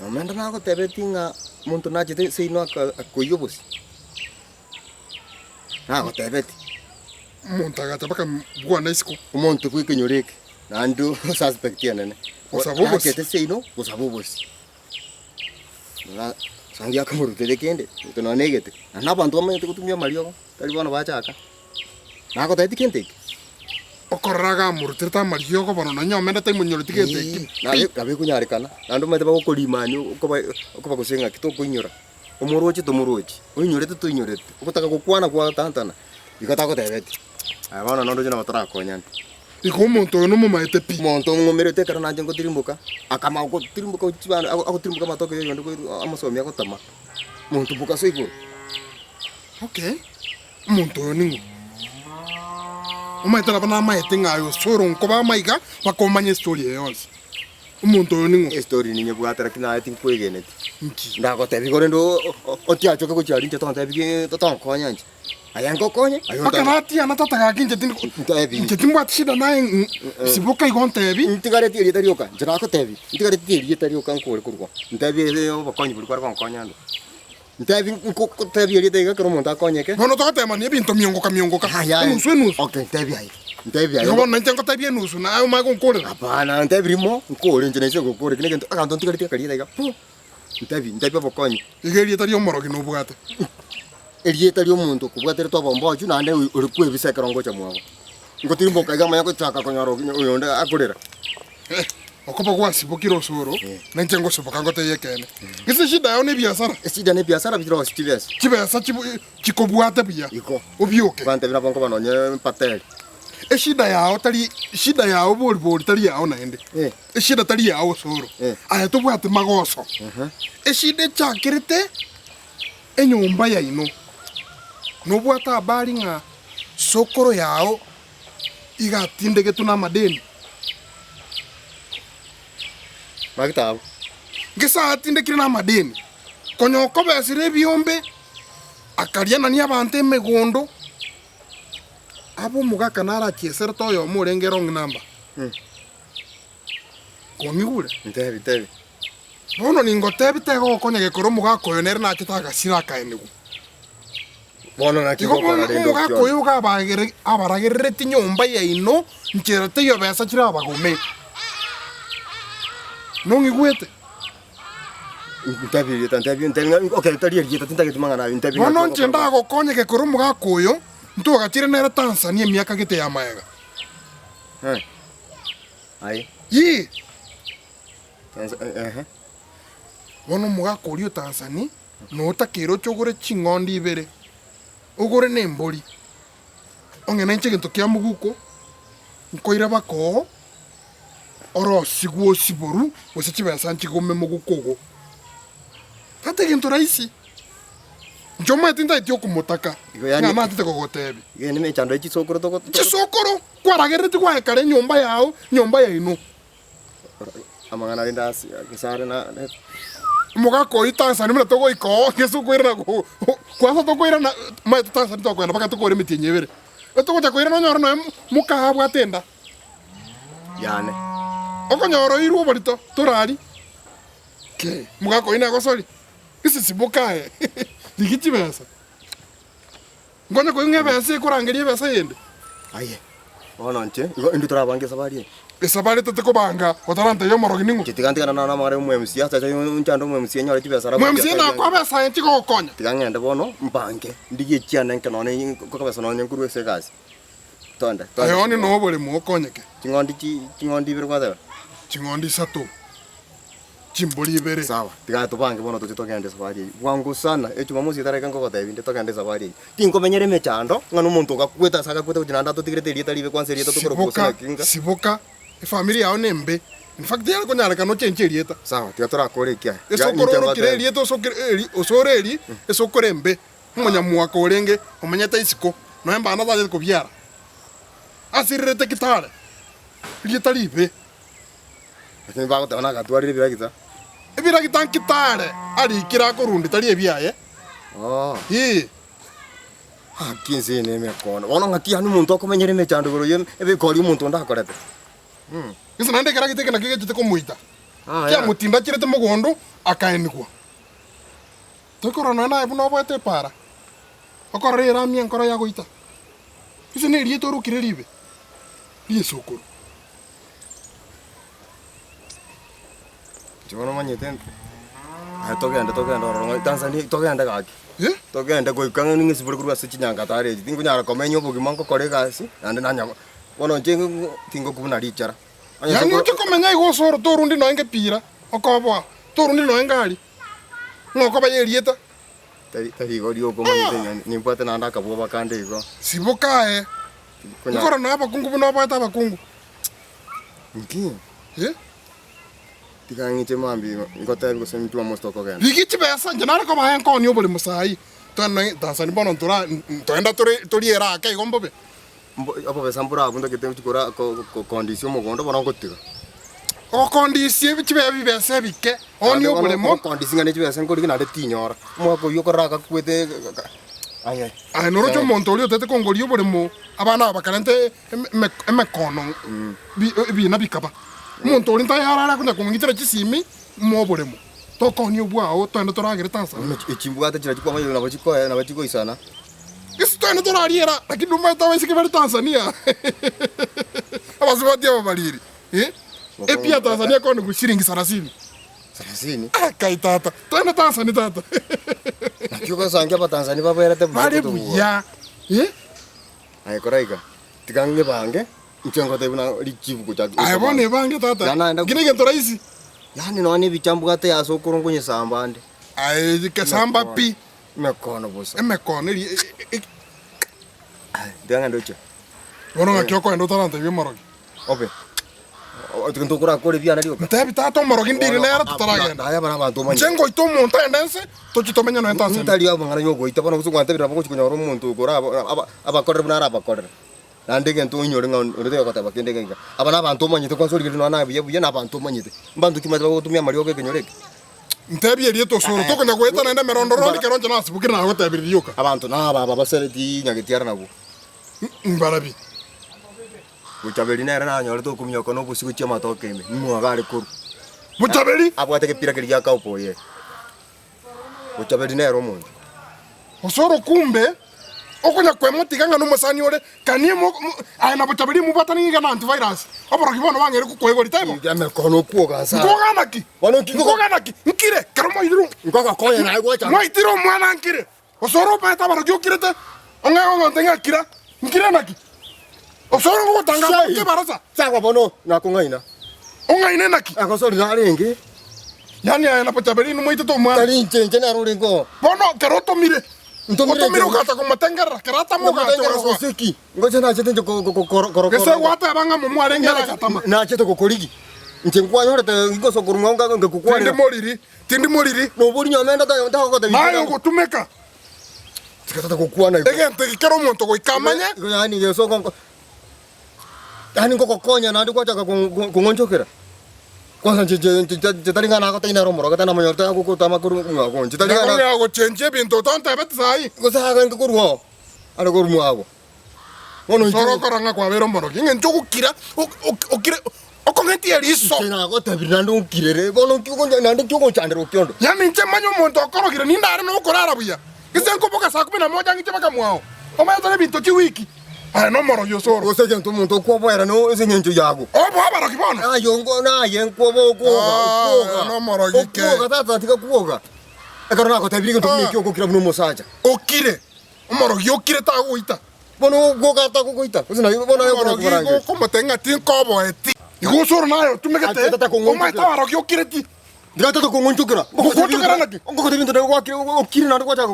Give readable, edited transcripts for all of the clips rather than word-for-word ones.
Omende nagotebetie ng'a omonto nachete seino aka akoiywa obosie, nagotebetie. Omonto agacha mpaka bwana isiko. Omonto bwa ekenyoro eke, naende osuspect enene, Gosaba obosie. nachete seino gosaba obosie. Rora sangi akamorutera kende, egento nonya na egete, naende abanto bamanyete gotumia amariogo, tari bono bachaka. Nagotebetie kente eke. Okorora agamoruterete amariogo bono nonya omende taimonyoreti gento eki Ee, pi. naye nabo ekonyarekana, naende omanyete bagokorimania okoba okoba gose ng'aki tokoinyora, omoroche tomorochi, oinyorete toinyoreti, ogotaka gokwana gwatantana, igo tagotebetie. Aye bono nondoche nabo torakonyane. Igo omonto oyo nomomaete pi. Omonto ong'umerete ekero nanche ngotirimboka, akamanya gotirimboka chibando agotirimboka amatoke ya oyonde amosomi agotama, monto mogaso igoro. Okay, omonto oyo ning'o? Omanyete nabo namaete ng'a aye osoro nkoba amaiga mpaka omanye estory eye yonsi. Omonto oyo ning'o? Estory ninyebwate lakini naye tinkwegeneti. Nki? Ndagotebia igo rende otiachoke gochia aria inche tontebi ki tonkonya inche. Aye ngokonye, aye Mpaka otari. natiana tata gaki inche tindi Ntebi. inche timbwati shida naye ng- siboka igo ntebi. Ntigareti erieta rioka, inche nagotebi, ntigareti erieta rioka nkore korwa, ntebi ere obokonyi boria kware gonkonya ande. Ntebi nkotebi erieta iga ekero omonto akonyeke. Bono togotemania ebinto miongoka miongoka, Yaya, enusu enusu. Okay, ntebi aye, ntebi aye. Igo bono nainche ngotebie enusu naye omanye gonkorera. Hapana, ntebi rimo, nkore inche naise gokora eki negento, aganto ntigareti akarieta iga pu, ntebi, ntebi obokonyi. Iga erieta ri'omorogi nobwate. Erieta ri'omonto okobwaterete obombochu naende ore kwebisa ekero ngocha mwabo. Ngotirimboka iga amanye gochaka konyora oyonde akorera. Okoba gwasibokire osoro, na inche ngosoboka ngotebie ekeene. Gese eshida yao nebiasara. Eshida nebiasara birosi chibesa. Chibesa chikobwate buya. Igo. Obioke. Bantebia nabo nkoba nonye mpateri. Eshida yao tari, shida yao bori bori tari yao naende. Eshida tari yao osoro. Aye tobwati magoso. Eshida echakerete enyomba yaino. Nobwate habari ng'a sokoro yao iga atindegetwe namadeni. Magitabu. Gese atindekire namadeni, konya okobesera ebiombe, akarianania abanto emegondo, abe omogaka narachieserete oyomo orenge wrong number. Kong'igure? Ntebi, ntebi. Bono ningotebi tegogokonya gekora omogaka oyo nere nachete agasira akaenigwa. Bono naki Igo bono gokora rende omogaka okione? oyo iga abagere abaragerereti nyomba yaino nchera teiyo besa chirabagome. Nong'igwete? Ntebi erieta, ntebi, ntebi ng'a okay tari erieta tintageti mang'ana ayio, ntebi ng'aki Bono inche ogokora bono. ndagokonye gekora omogaka oyo, ntwagachire nere Tanzania emiaka gete ya maega. Eh. Aye. Yii! Tanza ehe. Bono omogaka oria o Tanzania notakeire oche ogore ching'ondi ibere, ogore na embori, ong'e nainche egento kia moguko, nkoire baka oo, orosigwe osiborwe, gose chibesa nchigome moguko ogo. Tata egento rahisi, inche omanyete ntagete okomotaka, Igo yaani- ng'a natete kogotebia. Igo ene emechando ye chisokoro togo togo. Chisokoro, kwaragerereti gwaekara enyomba yao, enyomba yaino. Amang'ana rende ase gose are na na. Omogaka oyio Tanzania buna togoika oo gese okoirana go kwanza tokoirana omanyete Tanzania tokogenda mpaka tokore emetienyi ebere. Etogocha koirana onyore nonya moka abwate enda. Yane. Okonyora oirwe oborito torari ki omogaka oyio nagosori gese siboka aye rigia chibesa. Nkonya koigwa ng'a ebesa ekorangeria ebesa eyende. Aye, bono inche, igo intwe torabange esabari eye. Esabari etete kobanga otarantebia omorogi ning'o. Inche tiga ntigane naro namang'ana ya omo-MC, ase acha onchande omo-MC enyore chibesa arabu Omo-MC nakoa ebesa aye nchigogokonya. Tiga ng'ende bono mbange, ndigie chiane nke nonye nkobesa nonye nkorwa ase egasi. Tonde, tonde. Aye one no oboremo okonyeke. Ching'ondi chi ching'ondi ibere gwateba? Ching'ondi isato. Chimbori ibere. Sawa, tiga tobange bono toche togende esafari eyio. Bwango sana, ejumamosi etareke nkogotebia inde togende esafari eyio. Tinkomenyera emechando, ng'a nomonto ogakwete ase agakwete gochia naende atotigerete erieta ribe kwansa erieta tokorokwa gose Siboka, naki inga. siboka, efamiri yao nembe. In fact yare konyarekana ochenche erieta. Sawa, tiga torakore ekiaye. Tiga Esokoro ninche orokire ngotebie. erieta osokire eri osore eri, esokoro embe. Omonyamwaka orenge omenyete isiko, nonya mbana tachete kobiara. Asirerete Kitale, erieta ribe. Lakini bagoteba nagatwarire ebiragita. Ebiragita nkitare arikire akorundi tari ebiaye. Oh. Ee. Gaki ense eye nemekono. Bono ng'aki yaani omonto okomenyera emechando igoro ye ebikori omonto onde akorete. Gese naende ekeragita eke nakio gechete komoita. Aya. Kiamotindacherete mogondo, akaenigwa. Toikorora nonya naye buna oboete epaara, okorora erami enkoro yagoita. Gose nerieta orokire ribe ri'esokoro. Inche bono omanyete aye togende togende ororo ng'a Tanzania togende gaki. Eh? Togende goika ng'a ning'esibore korwa ase chinyangatare echi, tingonyara komenya obogima ngokora egasi, naende nanya bono inche tingokwa buna richara. Onye Yaani sokoro oche komenya igo ase oro torundi nonya ngepira, okoboa, torundi nonya ngari, ng'a okoba y'erieta. Tari tari igo rioka omanyete ng'a nimbwate naende akabwoba kande igo. Siboka aye, Konya nkoro na abakungu buna oboete abakungu. Nki? Eh? Tiga ng'iche mambia ngotebi gose Jumamosi tokogenda. Rigia chibesa, inche nare koba aye nkooni oboremo saii, twende Tanzania bono ntora toenda tore toriere ake igo mbobe. Mbo obobesa mborabwo ntagete ngochia kora ko kondisia omogondo bono ngotiga. Ogokondisia ebi chibe ebibesa ebike, oonie Naende bono oboremo. ogokondisia ng'a ne chibesa nkorigia naende tinyora. Omwaka oyio okorora agakwete aye. Aye noroche omonto oria otete kongoria oboremo, abana aba bakarenta eme emekono bi ebina bikaba. Omonto oria ntayare are akonya kong'itera chisimi, moe oboremo. Tokoonia obwao toende toragere Tanzania. Bono echi mbwate chiria chikwama nabo chikoe nabo chigoisana. Ase twene torariera, lakini nomanyete abaiseke bare Tanzania abasubati aba bariri eh, epia Tanzania ekonigwa shilingi sarasini. Sarasini? Ah, kai tata, twende Tanzania tata. Naki ogosangia abatanzania baberete buya Bare kotobua. buya eh? Aye kora iga, tiga ng'ebange, inche ngotebie buna richibu gochaka Aye bono ebange tata, Yaani naenda ki negento rahisi. Yaani nonya na ebicha mbwate ase okoro nkonyesamba ande. Aye kesamba pi. Emekono bosa. Emekono eria e- e- Tiga ng'ende oche. Bono ng'aki okoenda otarantebia omorogi? Obe. Egento okorakore ebiana rioka. Ntebi tata omorogi ndire nere totaragenda. Naye abare abanto omanyete. Inche ngoita omonto agende nse, tochie tomenye nonya Tanzania. Ntari amang'ana ya ogoita bono gose gwantebire nabo ogochia konyora omonto okora abakorere buna arabakorere. Naende egento oinyore ng'a onde tagoteba kende iga iga. Aba nabanto omanyete kwanza origereria nonya naye buya buya nabanto omanyete. Mbanto ki omanyete bagotumia amariogo ekenyoro eke? Ntebie erieta osoro, tokonya goeta naende emerondoro onde ekero inche nasibokire nagotebirie rioka. Abanto naba aba basereti nyagetiara nabwo. Mbarabi. Bochaberi nere nanyorete okominyoka na obosio gochia amatoke ime, ning'o iga are korwa. Bochaberi. Abwate egepira keria gia cowboy eke. Bochaberi nere omonto. Osoro kumbe, okonya kwemotiga ng'a nomosani ore, kanie mo, mo, aye na Bochaberi mobwatani iga na antivirus, oborogi bono bang'eire kokoegwa taibo? Emekono okwoga nsa. Nkwoga naki? Bono nki Nkwoga naki? Nkire, kero mwaitire Nkogokonya naye gwacha. mwaitire omwana nkire. Osoro obaete abarogi okirete, ong'e ogonte ng'a kira, nkire naki? Osoro ngogotanga Shai. kebarasa, Sawa bono nakong'aina. ong'aine naki? Agosori narenge. Yaani aye na Bochaberi inwe mwaitete omwana. Tari inche inche nere orenge oo. Bono ekero otomire, Ntomire otomire inche. ogacha komotengerera, kera atama ogacha Ngotengerera ogasoa. gose ki? Ngocha nachete inche ko- ko- ko- koro- koro- Gese koro- gwateba ng'a momwarenge ere agatama. Nachete gokorigi. Inche nkwanyorete ingosoa korwa mwao Tindi ngakokwanera. moriri, tindi moriri. Nobori nyomenda ta- tagogotebia Naye ogotumeka Tiga tata gokwana igo. egento eke kera omonto goika amanye. Igo yaani gese ogonko Yaani ngogokonya naende gwachaka kong'onchokera. Kwanza inche inche inche inche tari ng'a nagotebi nere omoroge tari namanya ore gotama korwa mwago inche tari ng'a na Nakong'ea gochenchia ebinto otontebeti saii. Gose agenge korwa oo, are korwa mwago. Bono inche Nsoro okora ng'a kwabeire omorogi, eng'encho ogokira okire okong'etie eriso. Inche nagotebirie naende onkirere, bono nki ogoncha naende nki ogonchandera okiondo? Yaani inche manye omonto okorogire ninde are nokorara buya, gese nkoboka saa kumi na moja ng'iche mpaka mwao, omanyete nebinto chiwiki. Aye nomorogi osoro. Gose egento omonto okwoboera no ase eng'encho yago. Oboa abarogi bono. Aye ongo naye nkwoba okwoga, Ah, okwoga. nomorogi ke. Okwoga tata tiga kwoga. Ekero nagotebirie egento buna Ah. ekio ogokira buna omosacha. Okire, omorogi okire tagoita. Bono okwoga tagogoita. Gose naye bono aye okona Omorogi kobarangeria. gokomotebi ng'a tinkoboeti. Igo osoro naye otumegete, Ati tata kong'onchokera. omanyete abarogi okireti. Tiga tata kong'onchokera. Ngogochokera naki? Ngogotebia ebinto naye gwakire okire naende gwachaka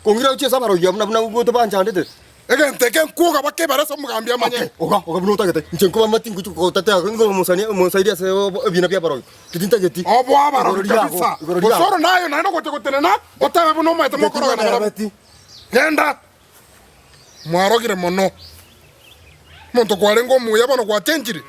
kong'ira gochia ase abarogi abwo buna buna banchandete. Egento eke nkwoga bakebare ase omogambi amanye. Okay, oga, oga buna otagete. Inche nkoba tingochi gotatea nigo omosani omosaidi ase ebina bi'abarogi. Tintageti. Oboa abarogi Igoro riago, kabisa. igoro riago. Osoro naye naende ogocha gotenena otebe buna omanyete mokorogana barabwo. Tibeti. Genda. Mwarogire mono. Omonto kwarenge omuya bono gwachenchire.